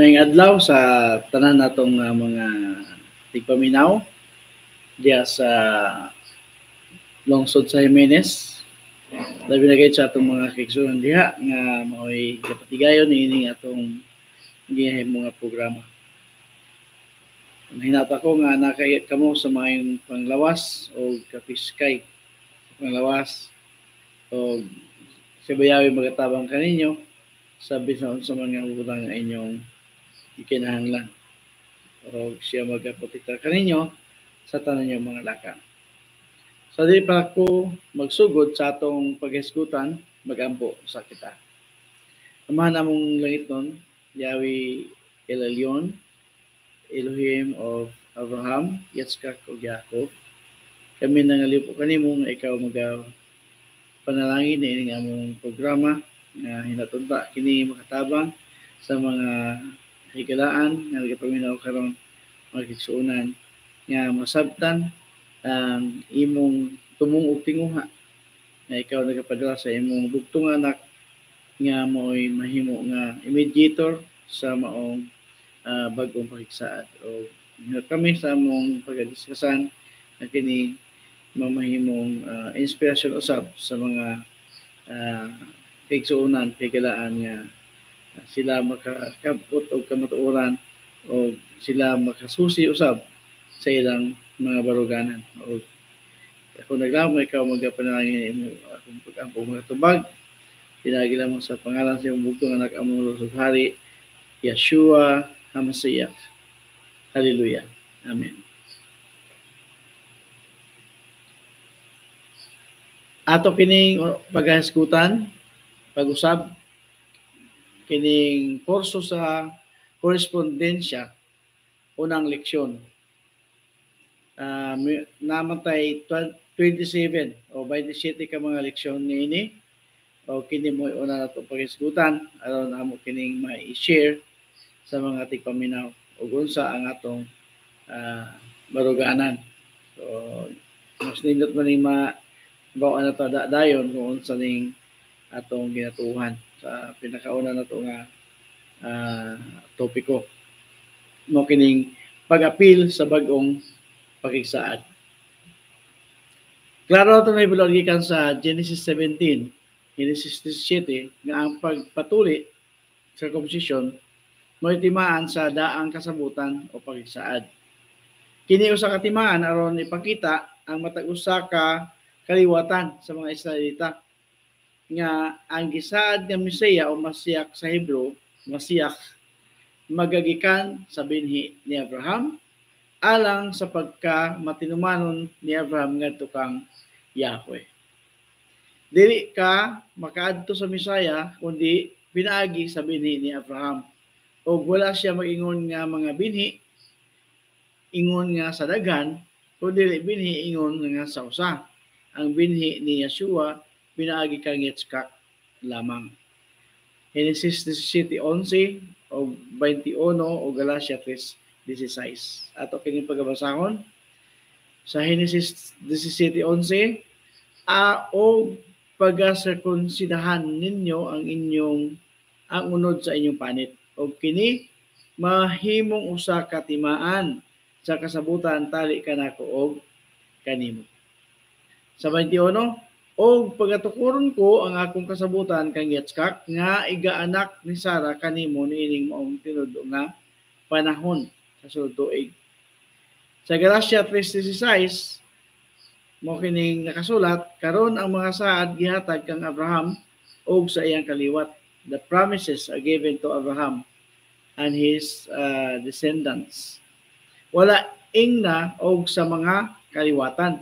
Maayong adlaw sa tanan natong mga tigpaminaw diya sa lungsod sa Jimenez. Labi na kaayo sa atong mga kaigsuonan diha nga mao'y gapatigayon niining atong gihimo nga programa. Hinata ko nga nakaiyat kamo sa maayong panglawas o kapiskay panglawas o sa bayawi magatabang kaninyo sa bisan sa mga butang nga inyong ikinahanglan o siya magaprotektar kaninyo sa tanan niyong mga lakang. Sa di pa ko magsugod sa atong paghisgutan, magampo sa kita. Amahan namong langitnon, Yahweh El Elyon, Elohim of Abraham, Yitzchak ug Jacob. Kami nangaliw po kanimo nga ikaw maga panalangin niining among programa nga hinatunta kini makatabang sa mga higalaan nga nagapaminaw karon, mga kaigsuonan nga masabtan ang imong tumong ug tinguha nga ikaw nagapadala sa imong bugtong anak nga mo'y mahimo nga mediator sa maong bag-ong pakigsaad. O kami sa among pagadiskasan na kini mamahimong inspirasyon usab sa mga kaigsuonan, kahigalaan nga sila makakabot og kamatuoran o sila makasusi usab sa ilang mga baruganan. O ako naglamon ikaw magapanalangin imo akong pag-ampo mga tubag. Pinaagi lamang sa pangalan sa iyong bugtong anak, among Lord Hari, Yeshua HaMashiach. Hallelujah. Amen. Ato kining paghahisgutan, pag-usab, kining kurso sa korespondensya, unang leksyon. Namatay 27 o 27 ka mga leksyon niini o kini mo una nato paghisgutan aron amo kining mai-share sa mga tigpaminaw ug unsa ang atong baruganan. So mas nindot man ning ma-baw na to dayon kung unsa ning atong ginatuohan sa pinakauna nato nga topiko mo kining pag-apil sa bag-ong pakigsaad. Klaro ito na ibulog gikan sa Genesis 17, Genesis 17, nga ang pagpatuli, circumcision, mo'y timaan sa daang kasabutan o pagsaad. Kini usa ka timaan aron ipakita ang matag usa ka kaliwatan sa mga Israelita nga ang gisaad nga Mesaya o Masiyak sa Hebrew, Masiyak, magagikan sa binhi ni Abraham alang sa pagka matinumanon ni Abraham ngadto kang Yahweh. Dili ka makaadto sa Mesaya kundi pinaagi sa binhi ni Abraham. Og wala siya mag-ingon nga mga binhi ingon nga sa daghan, kundi binhi ingon nga sa usa. Ang binhi ni Yeshua pinaagi kang Yitzchak lamang. Genesis 17:11 o 21 o Galatia 3:16. Ato kining pagabasahon sa Genesis 17:11, o pagaserkonsidahan ninyo ang inyong ang unod sa inyong panit og kini mahimong usa ka timaan sa kasabutan tali kanako og kanimo. Sa 21, og pagatukuron ko ang akong kasabutan kang Yitzchak nga igaanak ni Sara kanimo niining maong tinud nga panahon sa sulod tuig. Sa Galatia 3:16 mo kining nakasulat, karon ang mga saad gihatag kang Abraham og sa iyang kaliwat. The promises are given to Abraham and his descendants. Wala ingna og sa mga kaliwatan.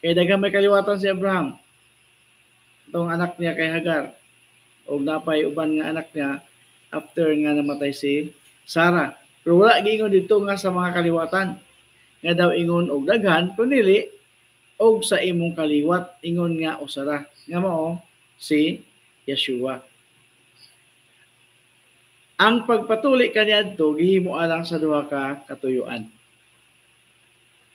Kaya daghang may kaliwatan si Abraham. Itong anak niya kay Hagar. Og napay uban nga anak niya after nga namatay si Sarah. Pero wala giingon dito nga sa mga kaliwatan. Nga daw ingon og daghan, kunili og sa imong kaliwat ingon nga usara. Nga mao si Yeshua. Ang pagpatuli kaniadto gihimo alang sa duha ka katuyuan.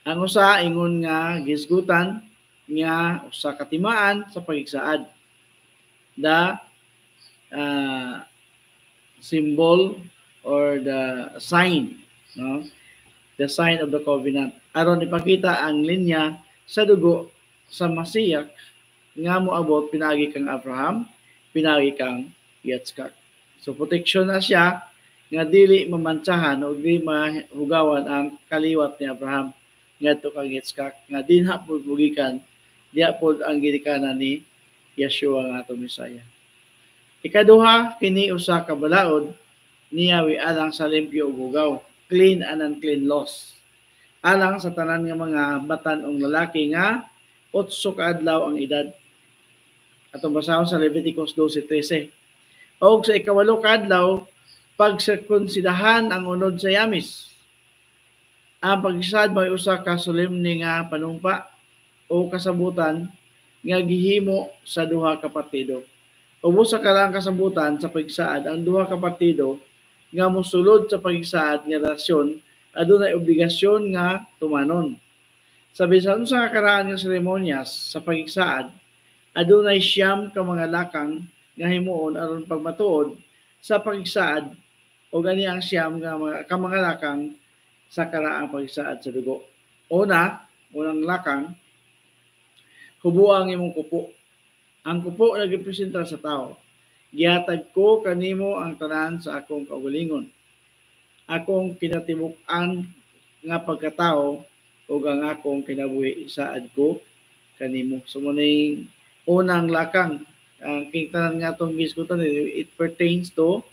Ang usa ingon nga gisgutan nga usa ka timaan sa pagigsaad. The symbol or the sign, no? The sign of the covenant. Aron ipakita ang linya sa dugo sa Masiyak nga moabot pinaagi kang Abraham, pinaagi kang Yitzchak. So protection na siya nga dili mamantsahan o dili mahugawan ang kaliwat ni Abraham ngadto kang Yitzchak nga dinha pud mugikan, diha pud ang ginikanan ni Yeshua nga atong Mesaya. Ikaduha, kini usa ka balaod ni Yahweh alang sa limpyo ug hugaw, clean and unclean laws. Alang sa tanan nga mga batan-ong lalaki nga 8 ka adlaw ang edad. Atong basahon sa Leviticus 12:13. Og sa 8 ka adlaw, pagsirkunsidahan ang unod sa yamis. Ang pagsaad may usa ka solemne nga panumpa o kasabutan nga gihimo sa duha ka partido. Ubos sa karaang kasabutan sa pagsaad, ang duha ka partido nga mosulod sa pagsaad nga relasyon adunay obligasyon nga tumanon. Sa bisan sa karaan nga seremonyas sa pagsaad, adunay 9 ka mga lakang nga himuon aron pagmatuod sa pagsaad o gani ang 9 nga mga ka mga lakang sa karaang pagsaad sa dugo. Una, unang lakang, hubuang ang imong kupo. Ang kupo nagrepresentar sa tao. Gihatag ko kanimo ang tanan sa akong kaugalingon. Akong kinatibuk-an nga pagkatao ug ang akong kinabuhi saad ko kanimo. So mo ning unang lakang ang tanan nga atong gisgutan, it pertains to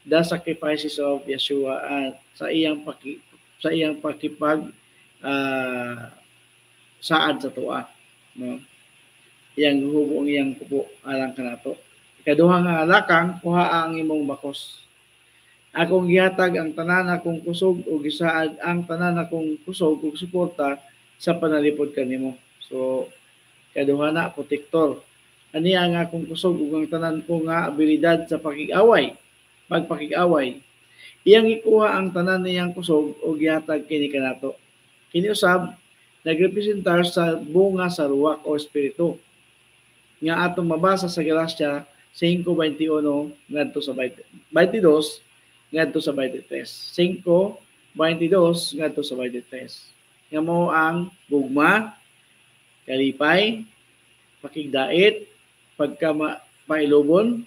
the sacrifices of Yeshua at sa iyang pakipag saad sa tuwa, no? Iyang hubo ang iyang kupo alang kanato. Ikaduha nga lakang, kuha ang imong bakos. Akong gihatag ang tanan akong kusog o gisaad ang tanan akong kusog ug suporta sa panalipod kanimo. So kaduha na, protector. Ani ang akong kusog ug ang tanan ko nga abilidad sa pakig-away, pagpakig-away. Iyang ikuha ang tanan niyang kusog ug gihatag kini kanato. Kini usab nagrepresentar sa bunga sa ruwak o espiritu nga atong mabasa sa Galatia 5:21 ngadto sa 22 ngadto sa 23. 5:22 ngadto sa 23. Nga mo ang gugma, kalipay, pakigdait, pagka pailubon,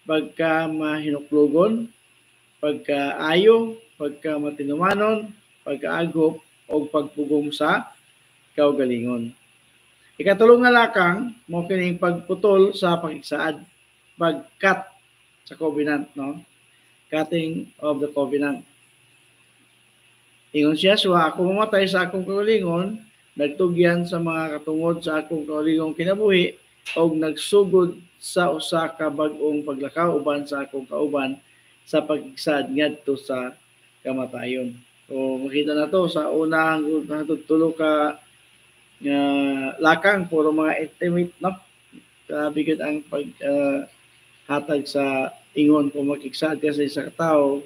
pagka mahinuklogon, pagkaayo, pagka matinumanon, pagkaagop o pagpugong sa kaugalingon. Ikatulong nga lakang mo kining pagputol sa pakigsaad, pag-cut sa covenant, no? Cutting of the covenant. Ingon siya, so ako mamatay sa akong kaugalingon, nagtugyan sa mga katungod sa akong kaugalingong kinabuhi, og nagsugod sa usa ka bag-ong paglakaw uban sa akong kauban sa pagsaad ngadto sa kamatayon. So makita na to sa unang tulo ka nga lakang, puro mga intimate, no? Grabe gud ang pag hatag sa ingon kung makigsaad ka sa isa ka tawo,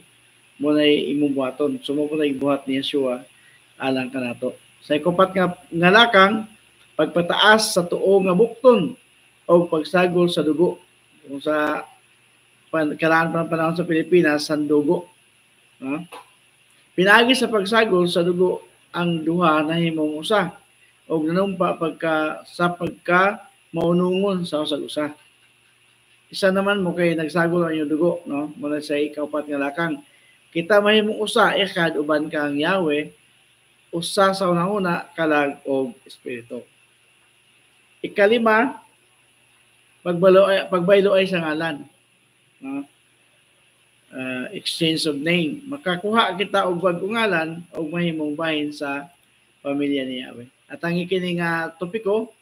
mo nay imong buhaton. So mo nay buhat ni Yeshua alang kanato. Sa ikupat nga lakang, pagpataas sa tuo nga bukton o pagsagol sa dugo. Kung sa karaan pa ng panahon sa Pilipinas, sandugo. No? Pinaagi sa pagsagol sa dugo ang duha na himong usa o nanumpa pagka sa pagka maunungon sa usag usa. Isa naman mo kay nagsagol ang iyong dugo, no? Muna sa ikaupat nga lakang. Kita mahimong usa ekad uban kang Yahweh, usa sa unang-una kalag og espiritu. Ikalima, pagbaylo ay sa ngalan, no? Exchange of name. Makakuha kita og bag-ong ngalan og mahimong bahin sa pamilya ni Yahweh. At ang ikini nga topiko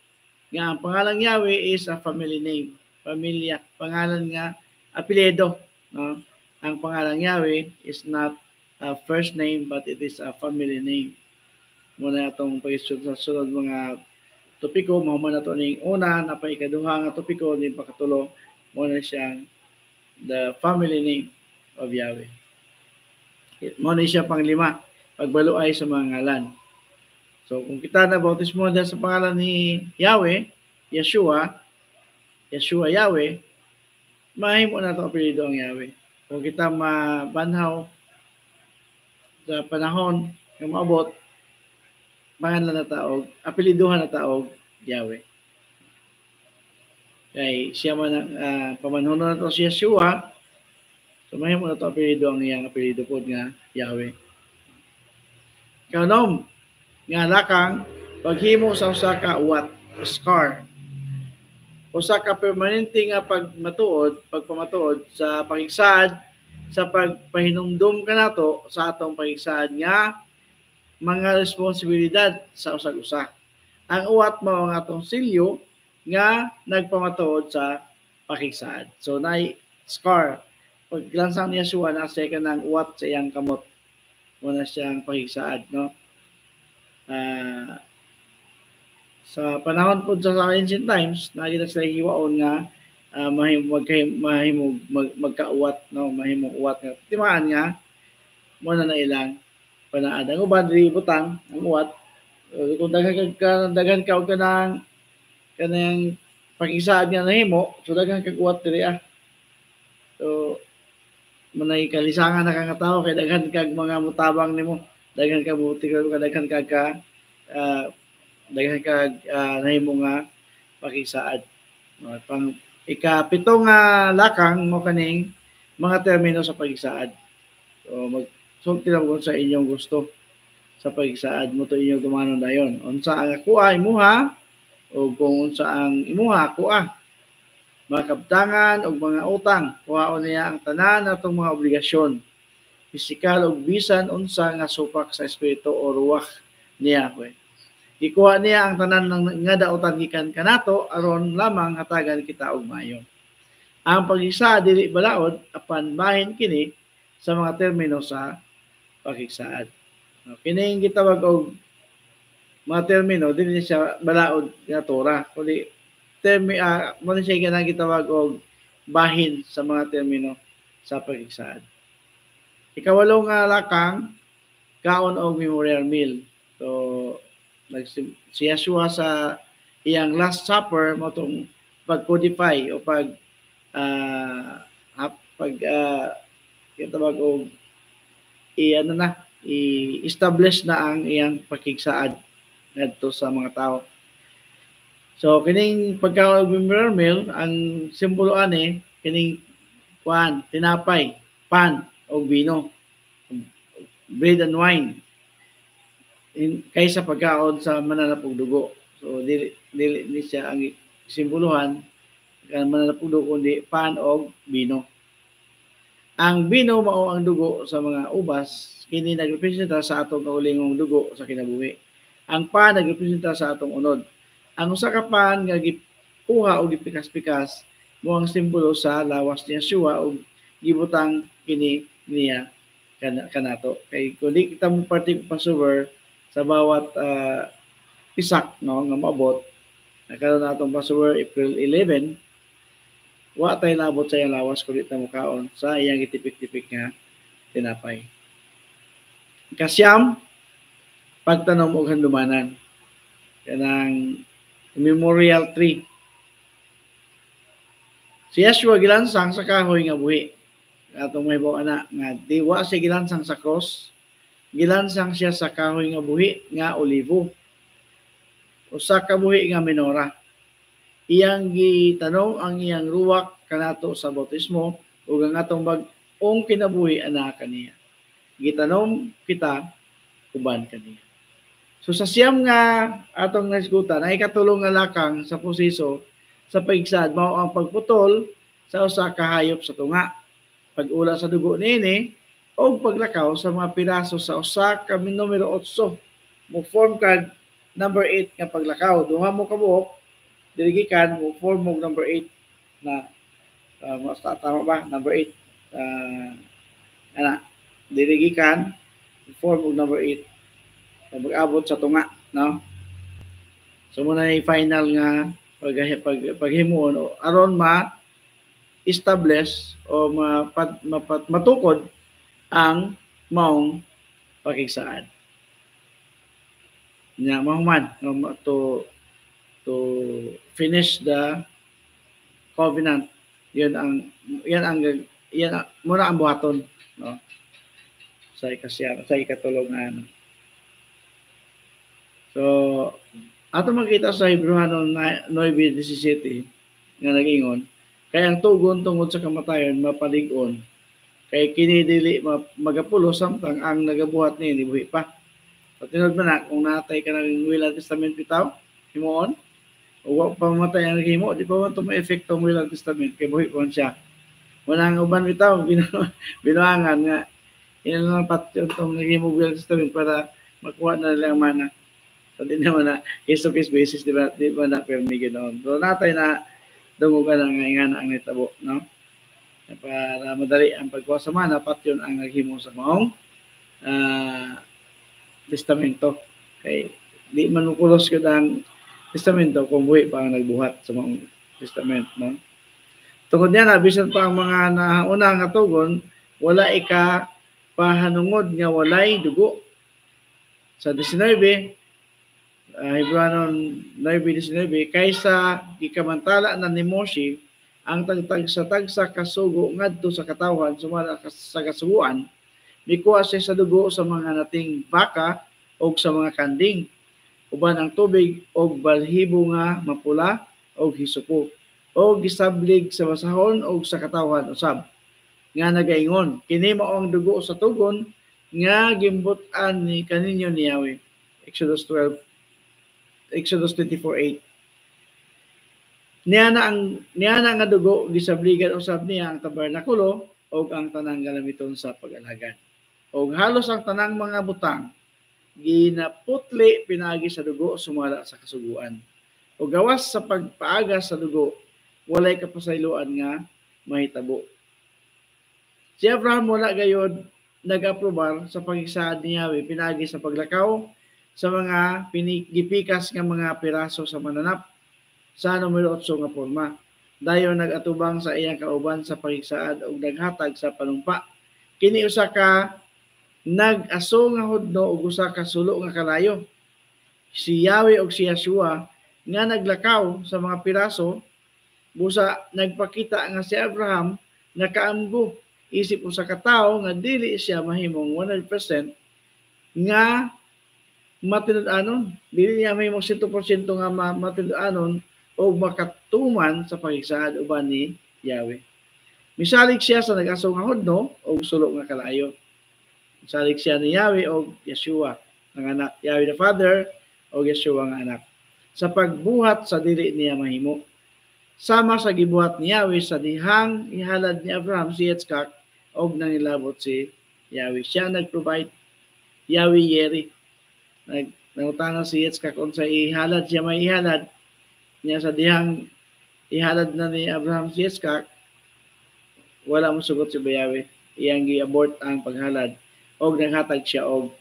nga ang pangalang Yahweh is a family name, pamilya, pangalan nga apelyido, no? Ang pangalang Yahweh is not a first name but it is a family name. Muna atong pag-isod sa sunod mga topiko, mao man nato ning una na pa ikaduha nga topiko ning pakatulo, mo na siyang the family name of Yahweh. Mo na siya panglima, pagbaluay sa mga ngalan. So kung kita na bautismo sa pangalan ni Yahweh, Yeshua, Yeshua Yahweh, mahimo na ito apelyido ang Yahweh. Kung kita mabanhaw sa panahon nga maabot, panganlan na ta og apelyiduhan na ta og Yahweh. Kay siya man ang pamanhonon nato si Yeshua, so mahimo na to apelyido ang iyang apelyido pod nga Yahweh. Kaunom nga lakang, paghimo sa usa ka uwat, scar. Usa ka permanente nga pagmatuod, pagpamatuod sa pakigsaad sa pagpahinumdum kanato sa atong pakigsaad nga mga responsibilidad sa usag-usa. Ang uwat mao ang atong silyo nga nagpamatuod sa pakigsaad. So naay scar. Paglansang ni Yeshua, na siya kanang uwat sa iyang kamot. Mao na siyang pakigsaad, no? Sa panahon po sa ancient times, nakita sila hiwaon nga mahimo mahimo magkauwat, no, mahimo uwat nga timaan nga mo na na ilang panaad. Ang uban dili butang ang uwat. Kung daghan ka og kanang pag-isaad nga nahimo, so daghan kag uwat diri ah. So manay kalisangan na ka nga tawo kay daghan kag mga mutabang nimo, daghan ka buti ka, daghan kag nahimo nga pakisaad. Pang ikapito nga lakang mo kaning mga termino sa pag-isaad. So magsulti lang ko sa inyong gusto sa pag-isaad mo to inyong tumanon dayon. Unsa ang akoa imuha o kung unsa ang imuha akoa. Mga kabtangan o mga utang, kuhaon niya ang tanan atong mga obligasyon. Pisikal og bisan unsa nga supak sa espiritu o ruwak niya. Gikuha niya ang tanan ng nga dautan gikan kanato aron lamang hatagan kita og maayo. Ang pag-isaad dili balaod apan bahin kini sa mga termino sa pag-isaad. Kini gitawag og mga termino, dili siya balaod nga tora, kundi termi mo ni siya ganang gitawag og bahin sa mga termino sa pag-isaad. Ikawalo nga lakang, kaon og memorial meal. So si Yeshua sa iyang Last Supper mo tong pag-codify o pag pag kitawag og i ano na i-establish na ang iyang pakigsaad ngadto sa mga tao. So kining pagkaon og memorial meal, ang simbolo ani kining kuan, tinapay, pan og bino, bread and wine, kaysa pagkaon sa mananap og dugo. So dili dili ni siya ang simboluhan kan mananap og dugo kundi pan og bino. Ang bino mao ang dugo sa mga ubas, kini nagrepresenta sa atong kaulingong dugo sa kinabuhi. Ang pan nagrepresenta sa atong unod. Ang usa ka pan nga gikuha o gipikas-pikas mo ang simbolo sa lawas ni Yeshua ug gibutang kini niya kanato. Kay kung di kita mo partake Passover sa bawat pisak, no, nga maabot, nakaroon na atong Passover April 11, wa tay labot sa iyang lawas kung di ta mokaon sa iyang gitipik-tipik nga tinapay. Kasyam, pagtanom og handumanan. Kanang memorial tree. Si Yeshua gilansang sa kahoy nga buhi. Atong mahibaw ana nga di wa siya gilansang sa cross, gilansang siya sa kahoy nga buhi nga olivo. Usa ka buhi nga menora. Iyang gitanom ang iyang ruwak kanato sa bautismo ug ang atong bag-ong kinabuhi ana kaniya. Gitanom kita uban kaniya. So sa siyam nga atong naisgutan ay katulong nga lakang sa proseso sa pagsaad mao ang pagputol sa usa ka hayop sa tunga, pag-ula sa dugo niini o paglakaw sa mga piraso sa usa ka numero 8. Mo form kag number 8 nga paglakaw. Duha mo kabuok diri gikan mo form og number 8 na tama ba number 8, ana diri gikan form og number 8 mag-abot sa tunga, no? So muna yung final nga paghimuon aron ma-establish o matukod ang maong pakigsaad. Nya mahuman, no, to finish the covenant. Yan ang Yan muna ang buhaton, no? Sa ikasiyam, sa ikatulong nga ano. So, ato makita sa Hebreohanon 9:17 nga nag-ingon, kay ang tugon tungod sa kamatayon mapalig-on, kay kini dili magapulos samtang ang nagabuhat niini buhi pa. So, tinuod man na, kung natay ka ng will and testament bitaw, himuon, o wa pa mamatay ang naghimo, di pa man ito ma-epekto ang will and testament, kay buhi pa man siya. Wala ang uban bitaw, binuangan nga, ina lang patyon itong naghimo will and testament para makuha na nila ang mana. So, di naman na case to case basis, di ba? Di ba na permi ganoon. So, natay na dungugan ang nga ang nitabo, no? Para madali ang pagkuha sa mana, patyon ang naghimo sa maong testamento. Kay di man mukulos gud ang testamento kung buhi pa ang nagbuhat sa maong testament, no? Tungod niya na, bisan pa ang mga nauna nga tugon, wala ika pahanungod nga walay dugo. Sa 19, Hebreohanon 9:19, kaysa gikamantala na ni Moshe ang tagtag sa tagsa kasugo ngadto sa katawhan sumala sa kasuguan, mikuha siya sa dugo sa mga nating baka og sa mga kanding, uban ang tubig og balhibo nga mapula og hisupo, og gisablig sa basahon og sa katawhan usab, nga nagaingon, kini mao ang dugo sa tugon nga gimbut-an ni kaninyo ni Yahweh. Exodus 12, Exodus 24:8. Niya na nga dugo gisabligan usab niya ang tabernakulo og ang tanang galamiton sa pag-alagad. Og halos ang tanang mga butang ginaputli pinaagi sa dugo sumala sa kasuguan. O gawas sa pagpaaga sa dugo, walay kapasayloan nga mahitabo. Si Abraham wala gayod nag-aprobar sa pagsaad ni Yahweh pinaagi sa paglakaw sa mga gipikas nga mga piraso sa mananap sa numero 8 nga porma. Dayon nag-atubang sa iyang kauban sa pagsaad og naghatag sa panumpa. Kini usa ka nag-aso nga hudno ug usa ka sulo nga kalayo. Si Yahweh og si Yeshua nga naglakaw sa mga piraso busa nagpakita nga si Abraham nakaamgo isip usa ka tawo nga dili siya mahimong 100% nga matinud-anon, dili niya mahimong 100% nga matinud-anon o makatuman sa pagsaad uban ni Yahweh. Misalig siya sa nag-aso nga hudno o sulo nga kalayo. Misalig siya ni Yahweh o Yeshua ang anak, Yahweh the Father o Yeshua nga anak, sa pagbuhat sa dili niya mahimo. Sama sa gibuhat ni Yahweh sa dihang ihalad ni Abraham si Yitzchak og nangilabot si Yahweh. Siya nag-provide, Yahweh Yeri. Nangutana si Yitzchak kung sa ihalad siya may ihalad niya sa dihang ihalad na ni Abraham si Yitzchak, wala mo sugot si Yahweh. Iyang gi-abort ang paghalad og naghatag siya og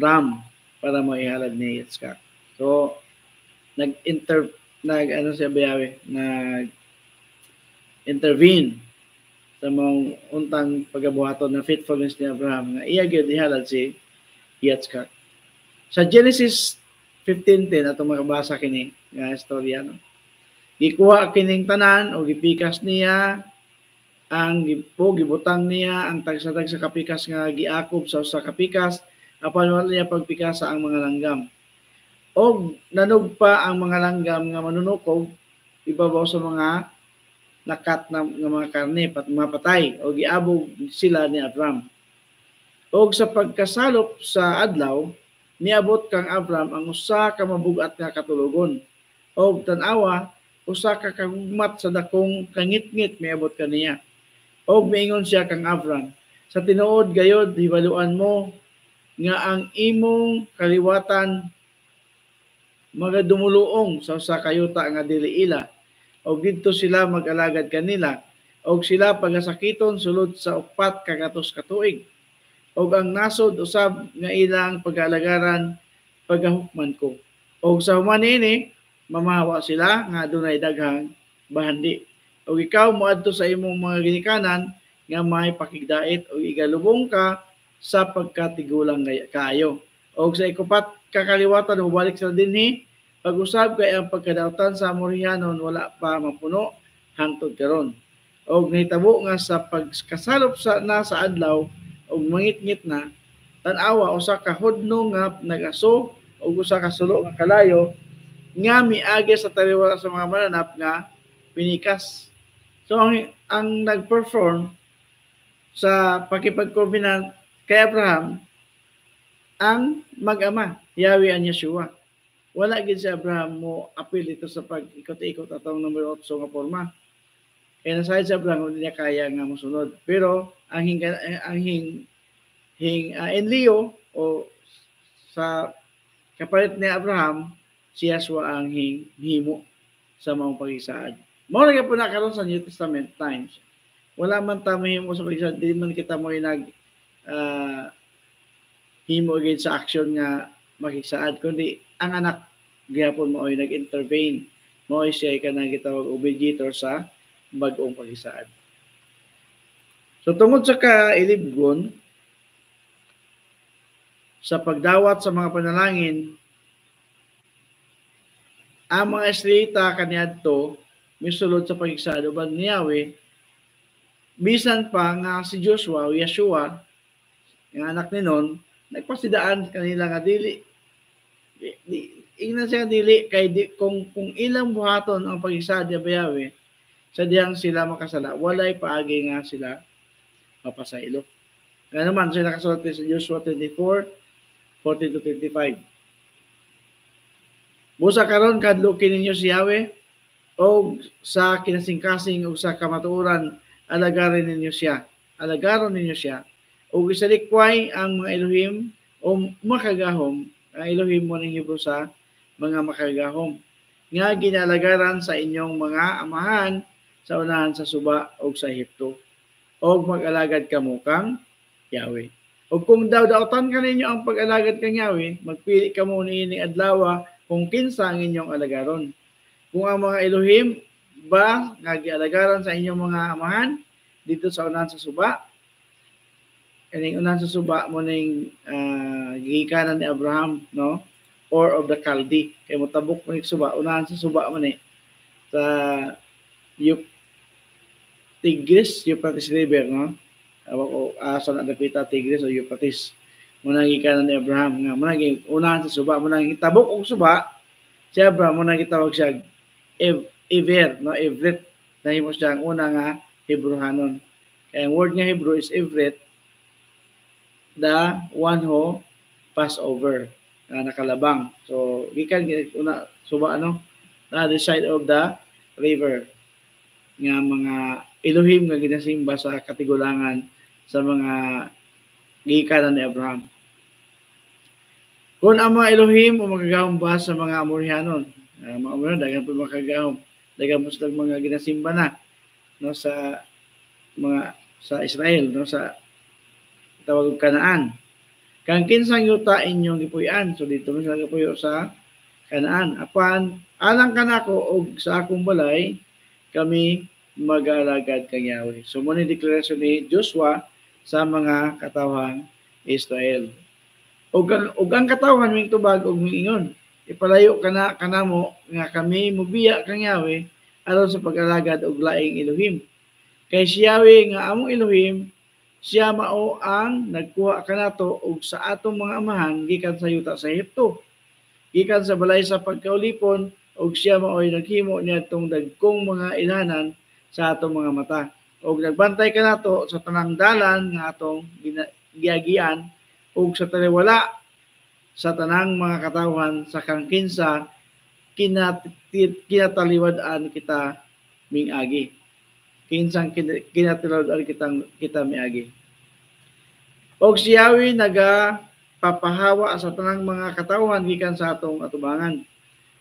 ram para mo ihalad ni Yitzchak. So nag-inter nag ano siya Yahweh, nag intervene sa mong untang pagabuhaton ng faithfulness ni Abraham nga iya gyud ihalad si Yitzchak. Sa Genesis 15:10 atong makabasa kini nga istorya, no. Gikuha kining tanan o gipikas niya ang gibutang niya ang tagsa-tagsa kapikas nga giakob sa usa ka pikas apan wala niya pagpikasa ang mga langgam. Og nanugpa ang mga langgam nga manunukog ibabaw sa mga nakat na nga mga karne pat mapatay o giabog sila ni Abraham. Og sa pagkasalop sa adlaw niabot kang Abraham ang usa ka mabugat nga katulogon. Og tan-awa usa ka kagugmat sa dakong kangitngit miabot kaniya. Og miingon siya kang Abraham, sa tinuod gayod hibaluan mo nga ang imong kaliwatan magadumuluong sa usa ka yuta nga dili ila, og didto sila mag-alagad kanila, og sila pagasakiton sulod sa 400 ka tuig. Og ang nasod usab nga ilang pag-alagaran pagahukman ko. Og sa human niini mamahawa sila nga adunay daghang bahandi. Og ikaw moadto sa imong mga ginikanan nga may pakigdait og igalubong ka sa pagkatigulang kaayo. Og sa ikupat kakaliwatan mobalik sa dinhi pag-usab kay ang pagkadautan sa Amorhianon wala pa mapuno hangtod karon. Og nahitabo nga sa pagkasalop sa na sa adlaw og mangitngit na, tan-awa usa ka hudno nga nagaso og usa ka sulo nga kalayo nga miagi sa taliwala sa mga mananap nga pinikas. So ang nag-perform sa pakipag-covenant kay Abraham ang mag-ama, Yahweh and Yeshua. Wala gid si Abraham mo apil dito sa pag-ikot-ikot atong numero 8 nga porma. Kaya nasayod si Abraham, hindi niya kaya nga mosunod. Pero ang hing enliyo o sa kapalit ni Abraham, si Yeshua ang hing himo sa maong pag-isaad. Mao ra gyud na karon sa New Testament times. Wala man ta mahimo sa pag-isaad, di man kita mo nag himo gid sa action nga makisaad, kundi ang anak gihapon mo ay nag-intervene. Mao siya kanang gitawag og mediator sa bag-ong pag-isaad. So tungod sa kailibgon sa pagdawat sa mga panalangin, ang mga Israelita kaniadto misulod sa pag-isaad uban ni Yahweh, bisan pa nga si Joshua o Yeshua nga anak ni Nun nagpasidaan kanila nga dili di, ingnan siya dili kay di, kung ilang buhaton ang pag-isaad ni Yahweh sa diyang sila makasala, walay paagi nga sila mapasaylo. Kaya naman sila nakasulat sa Joshua 24:14 to 25. Busa karon kadlukin ninyo si Yahweh og sa kinasingkasing ug sa kamatuoran alagarin ninyo siya. Alagaron ninyo siya. Ug isalikway ang mga Elohim o makagahom, ang Elohim mo ning Hebrew sa mga makagahom nga ginalagaran sa inyong mga amahan sa unahan sa suba og sa Ehipto, og mag-alagad kamo kang Yahweh. Og kung daw-dautan kaninyo ang pag-alagad kang Yahweh, magpili kamo niini adlawa kung kinsa ang inyong alagaron. Kung ang mga Elohim ba nga gialagaran sa inyong mga amahan dito sa unahan sa suba, kaning unahan sa suba mo ning gikanan ni Abraham, no? Or of the Chaldees. Kay motabok mo ni suba, unahan sa suba mo ni sa Tigris, Euphrates River, no? Awa ko asa na dapita, Tigris o Euphrates. Muna gikanan ni Abraham nga muna unahan sa suba, muna tabok og suba si Abraham, muna gitawag siya Ever, no? Evrit. Nahimo siya ang una nga Hebrehanon. Kaya ang word nga Hebrew is Evrit, the one who pass over, na nakalabang. So gikan una suba, ano, na the side of the river nga mga Elohim nga ginasimba sa katigulangan sa mga gikanan ni Abraham. Kung ang mga Elohim o makagahom ba sa mga Amorhianon, mga Amorhianon, daghan po makagahom, daghan po silang mga ginasimba na, no, sa mga sa Israel, no, sa tawag og Kanaan. Kang kinsang yuta inyong gipuy-an, so dito man sila gipuyo sa Kanaan. Apan alang kanako og sa akong balay, kami mag-aalagad kang Yahweh. So mo ni deklarasyon ni Joshua sa mga katawhang Israel. Ug ang katawhan mingtubag og miingon, "Ipalayo kana kanamo nga kami mubiya kang Yahweh aron sa pag-alagad og laing Elohim. Kay si Yahweh nga among Elohim, siya mao ang nagkuha kanato og sa atong mga amahan gikan sa yuta sa Ehipto, gikan sa balay sa pagkaulipon, ug siya maoy naghimo niadtong dagkong mga ilhanan sa atong mga mata. Og nagbantay kanato sa tanang dalan nga atong giagian ug sa taliwala sa tanang mga katawhan sa kang kinsa kinataliwad-an kita mingagi." Kinsang kinataliwad-an kita miagi. Og si Yahweh nagapapahawa sa tanang mga katawhan gikan sa atong atubangan.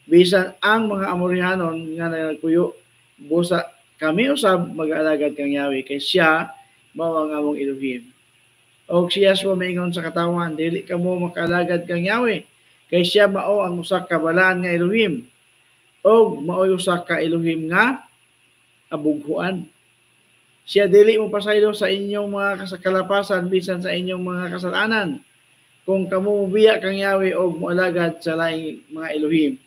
Bisan ang mga Amorhianon nga nagpuyo, busa kami usab mag-alagad kang Yahweh kay siya mao ang among Elohim. Og si Yahshua maingon sa katawhan, "Dili kamo makaalagad kang Yahweh kay siya mao ang usa ka balaan nga Elohim og maoy usa ka Elohim nga abughuan. Siya dili mo pasaylo sa inyong mga kalapasan bisan sa inyong mga kasalanan. Kung kamo mobiya kang Yahweh og moalagad sa laing mga Elohim,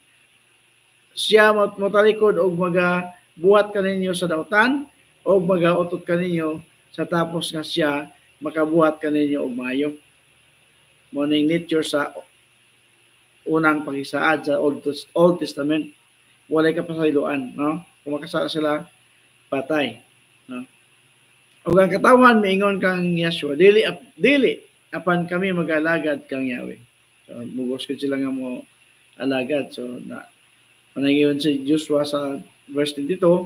siya motalikod og magabuhat kaninyo sa dautan og magautot kaninyo sa tapos nga siya makabuhat kaninyo og maayo. Mao ning nature sa unang paghisaad sa Old Testament. Walay kapasayloan, no? Kung makasala sila, patay, no? Ug ang katawhan miingon kang Yahshua, dili dili apan kami mag-alagad kang Yahweh. So mugos gid sila nga mo alagad. So na manangiyon si Joshua sa verse 22,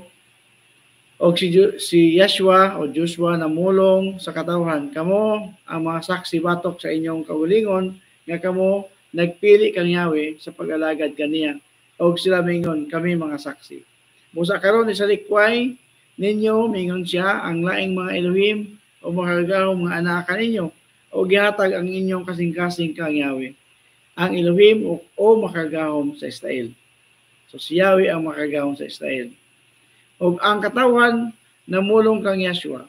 og si Yahshua o Joshua namulong sa katawhan, kamo ang mga saksi batok sa inyong kaugalingon nga kamo nagpili kang Yahweh sa pag-alagad kaniya. Og sila mingon, kami mga saksi. Busa karon isalikway ninyo, mingon siya, ang laing mga Elohim o makagagahom mga anak kaninyo, o gihatag ang inyong kasing-kasing kang Yahweh, ang Elohim o makagagahom sa Israel. So si Yahweh ang makagagahom sa Israel. Og ang katawhan namulong kang Yahshua,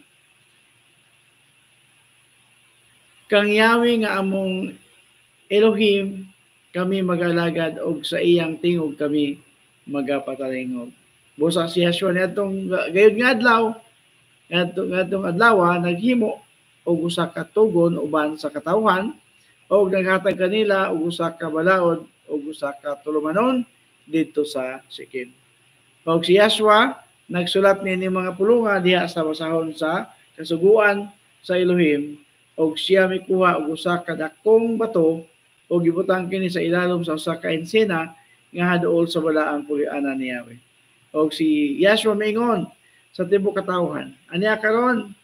kang Yahweh nga among Elohim kami mag-alagad og sa iyang tingog kami magapatalingog. Busa si Yahshua niadtong gayud nga adlaw, ngadtong adlaw naghimo og usa ka tugon uban sa katawhan og naghatag kanila og usa ka balaod og usa ka tulumanon didto sa Sikkim. Og si Yahshua nagsulat niini mga pulunga diha sa basahon sa kasuguan sa Elohim og siya mikuha og usa ka dakong bato o gibutang kini sa ilalom sa usa ka ensena nga haduol sa balaang puly-anan ni Yahweh. Og si Yahshua miingon sa tibuok katawhan, aniya karon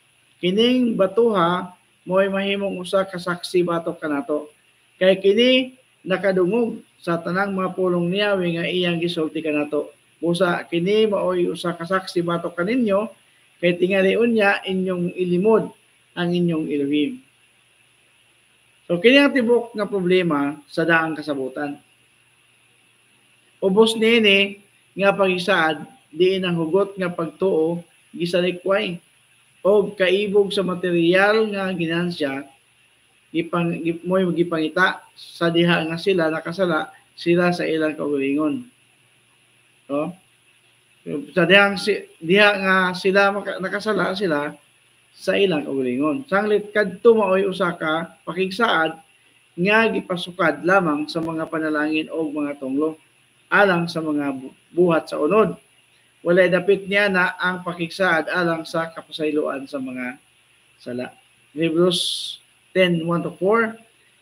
kining batuha mo'y mahimong usa ka saksi batok kanato, kay kini nakadungog sa tanang mga pulong ni Yahweh nga iyang gisulti kanato. Busa kini maoy usa ka saksi batok kaninyo, kay tingali unya inyong ilimod ang inyong Elohim. So kini ang tibok nga problema sa daang kasabutan. Ubos niini nga paghisaad diin ang hugot nga pagtuo gisalikway og kaibog sa material nga ginansya mo'y gipangita sa diha nga sila nakasala sila sa ilang kaugalingon. So, sa diha nga sila nakasala sila sa ilang kaugalingon. Sanglit kadto maoy usa ka pakigsaad nga gipasukad lamang sa mga panalangin og mga tunglo alang sa mga buhat sa unod. Walay dapit niya na ang pakigsaad alang sa kapasayloan sa mga sala. Hebrews 10:1-4.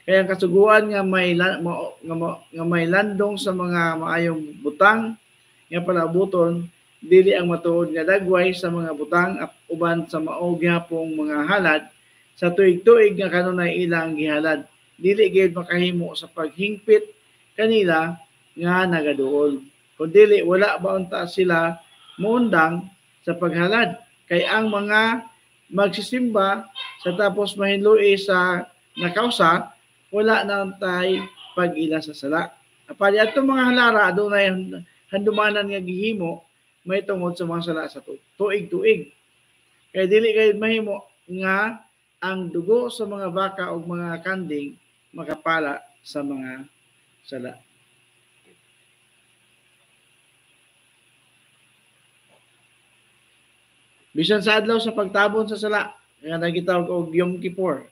Kaya ang kasuguan nga may landong sa mga maayong butang nga palabuton, dili ang matuod nga dagway sa mga butang uban sa mao gihapong mga halad sa tuig-tuig nga kanunay ilang gihalad, dili gyud makahimo sa paghingpit kanila nga nagaduol. Kun dili, wala ba unta sila muundang sa paghalad, kay ang mga magsisimba sa tapos mahinlui sa nakausa, wala na untay pag-ila sa sala. Apan atong mga halara adunay handumanan nga gihimo may tungod sa mga sala sa tuig-tuig. Kay dili kay mahimo nga ang dugo sa mga baka o mga kanding makapala sa mga sala. Bisan sa adlaw sa pagtabon sa sala, nga nagitawag og Yom Kippur.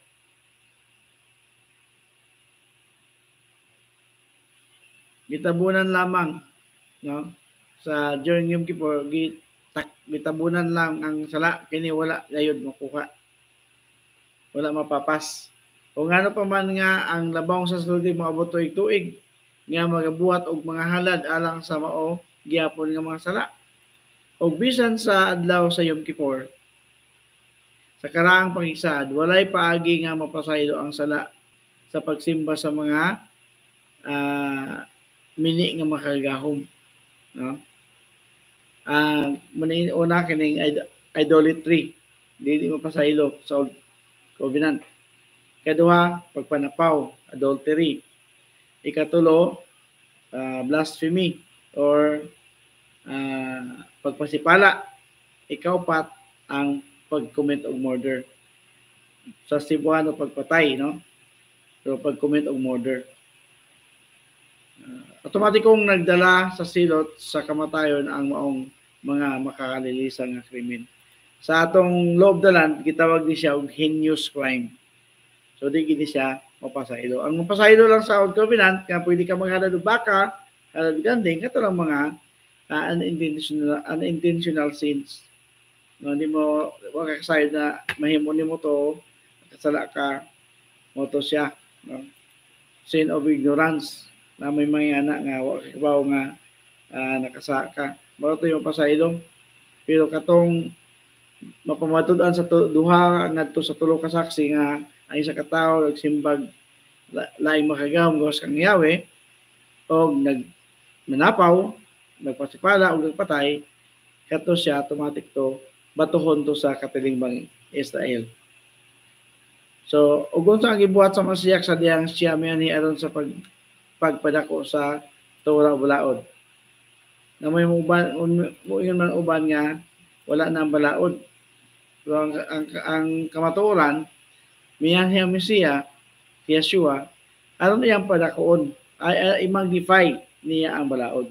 Gitabunan lamang, no? Sa during Yom Kippur, gitabunan lang ang sala, kini wala gayud makuha. Wala mapapas. O ngano pa man nga ang labong sa sacerdote moabot tuig-tuig nga magabuhat og mga halad alang sa mao gihapon nga mga sala. Og bisan sa adlaw sa Yom Kippur, sa karaang panghisaad, walay paagi nga mapasaylo ang sala sa pagsimba sa mga mini nga makagahom, no? Una kining idolatry, dili mapasaylo sa Old Covenant. Ikaduha, pagpanapaw, adultery. Ikatulo, blasphemy or pagpasipala. Ikaupat, ang pag-commit og murder. Sa Cebuano, pagpatay, no? Pero pag-commit og murder. Automatikong nagdala sa silot sa kamatayon ang maong mga makakalilisan nga krimen. Sa atong law of the land, gitawag ni siya og heinous crime. So di gini siya mapasaylo. Ang mapasaylo lang sa Old Covenant, nga pwede ka maghalad og baka, halad og kanding, kato lang mga unintentional sins. No, hindi mo wa ka kasayod na mahimo nimo to, kasala ka mo to siya, no? Sin of ignorance na may mga anak nga wa ka kabaw nga nakasa ka. Mao to yung pasaylo. Pero katong mapamatud-an sa duha ngadto sa tulo ka saksi nga ang isa ka tawo nagsimbag laing makagahom gawas kang Yahweh og nag nanapaw, nagpasipala og nagpatay, kato siya automatic to batuhon to sa katilingban Israel. So, ug unsa ang gibuhat sa Masiyak sa diyang siya mianhi aron sa pagpadako sa Torah balaod? Na may uban mo man uban nga wala na ang balaod. Pero ang kamatuoran, mianhi ang Mesiya, si Yeshua, aron iyang padakoon, ay i-magnify niya ang balaod.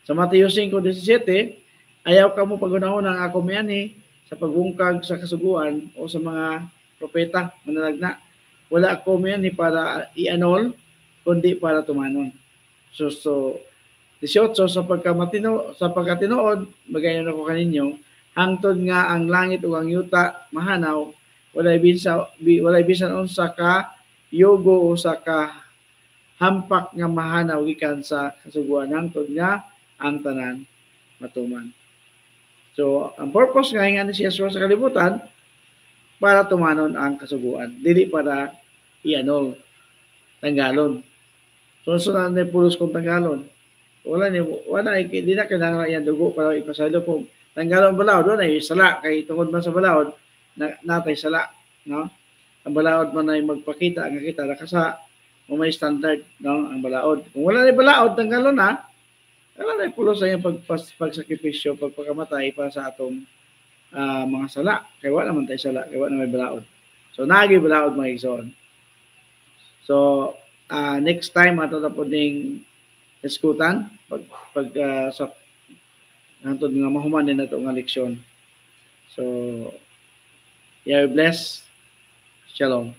Sa Mateo 5:17, "Ayaw kamo paghunahon ang ako mianhi sa pagbungkag sa kasuguan o sa mga propeta, manalagna. Wala ako mianhi para i-annul, kundi para tumanon." So 18, Sa pagkatinuod, magayon ako kaninyo, hangtod nga ang langit ug ang yuta mahanaw, walay bisan unsa ka yugo o sa ka hampak nga mahanaw gikan sa kasuguan hangtod nga ang tanan matuman. So, ang purpose nga ni si Yeshua sa kalibutan para tumanon ang kasuguan, dili para i-annul, tanggalon. So na ni pulos kung tanggalon. Wala ni wala di na kailangan yan dugo para ipasaylo kung tanggalon balaod, wala na sala kay tungod man sa balaod na natay sala, no? Ang balaod man ay magpakita nga kita nakasa o may standard, no, ang balaod. Kung wala na balaod, tanggalon na, wala na pulos sa iyang pagsakripisyo, pagpakamatay para sa atong mga sala. Kay wala naman tayo sala, kay wala na may balaod. So naagi balaod, mga igsoon. So next time ato na po ning eskutan pag sa hantod nga mahuman din nato nga leksyon. So, yeah, bless. Shalom.